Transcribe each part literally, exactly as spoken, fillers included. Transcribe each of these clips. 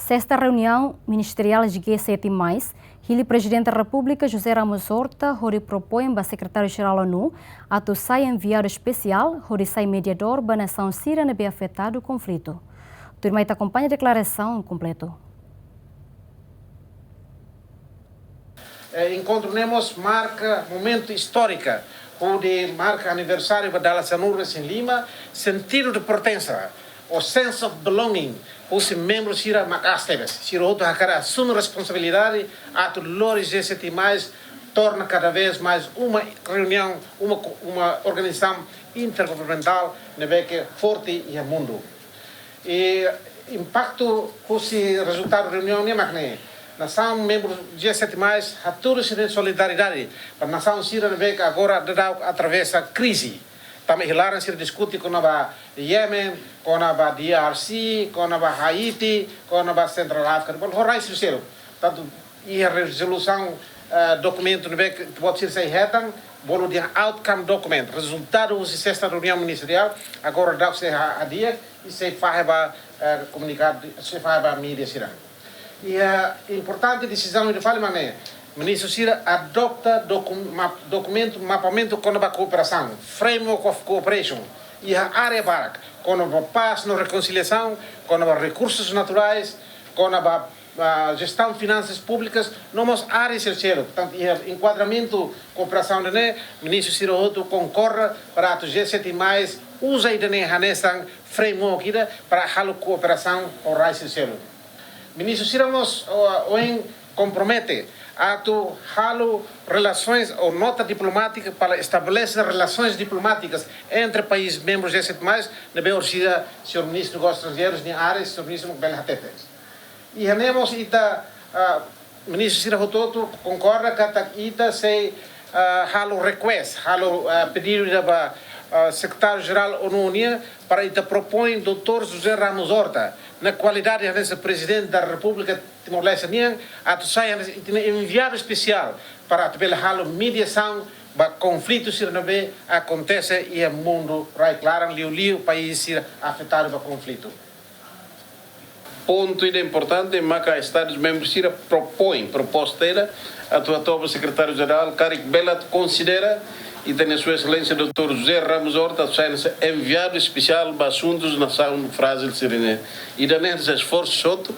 Sesta reuniaun ministeriál G sete mais, hili Prezidente Repúblika José Ramos Horta hodi propoin ba Sekretáriu-Jerál ONU atu sai enviadu espesiál hodi sai mediadór ba nasaun sira ne'ebé afetadu konflitu. Tuirmai ita akompaña deklarasaun kompletu. Eh, enkontru ne'e mós marka momentu istóriku, hodi marka aniversáriu ba dala sanulu-resin-lima, sentidu de pertensa, ou sense of belonging, husi membru sira maka'as tebes. Sira hotu hakarak asume responsabilidade atu lori G sete mais torna kada vez mais uma reuniaun, uma ko-, uma organizasaun intergovernamentál ne'ebé ke forte iha mundu. I impaktu husi rezultadu reuniaun ne'e mak ne'e. Nasaun membru G sete mais hatudu sira-nia solidariedade ba nasaun sira ne'ebé ke agora daudaun atravesa krize. Tanba iha laran sira diskute kona-ba Yemen, kona-ba D R C, kona-ba Haiti, kona-ba Central Africa, bolu ho rai sira seluk. Tantu iha rezolusaun, eh, dokumentu ne'ebé ke buat sira sei hetan, bolu dehan outcome document, rezultadu husi sesta reuniaun ministeriál, agora daudaun sei ha-, hadi'a, i sei fahe ba, eh, komunikadu, sei fahe ba mídia sira. I, eh, importante desizaun ida fali mak ne'e, ministru sira adota dokum-, map-, dokumentu mapamentu kona-ba kooperasaun, framework of cooperation, iha área barak, kona-ba pás no rekonsiliasaun, kona-ba rekursus naturais, kona-ba, ah, jestaun finansas públikas, no mós área sira seluk. Portantu, iha enkuadramentu kooperasaun ne'e, ministru sira hotu konkorda para atu G sete mais uza ida-ne'e hanesan framework ida para halo kooperasaun ho rai sira seluk. Ministru sira mós, o, ohin kompromete atu halo relasoens ou nota diplomátika para estabelese relasoens diplomátikas entre país membru G sete mais, ne'ebé orsida señór ministru negósius estranjeirus nia área, señór ministru bele hatete. Iha ne'e mós ita, ah, ministru sira hotu-hotu konkorda katak ita sei, ah, halo request, halo, ah, pedidu ida ba, ah, Sekretáriu-Jerál ONU nian para ita propoin doutór José Ramos Horta, na kualidade hanesan Prezidente da Repúblika Timor-Leste nian, atu sai hanesan ita-nia enviadu espesiál para atu bele halo mediasaun ba konflitu sira ne'ebé akontese iha mundu rai-klaran, liuliu país sira afetadu ba konflitu. Pontu ida importante, maka Estadus membru sira propoin, proposta ida, atu hato'o ba Sekretáriu-Jerál, karik bele atu konsidera, ita-nia Sua Exelénsia doutór José Ramos Horta, atu sai hanesan enviadu espesiál ba asuntus nasaun frájil sira-ne'e. Ida-ne'e hanesan esforsu hotu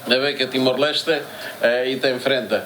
ne'ebé ke Timor-Leste, eh, ita enfrenta.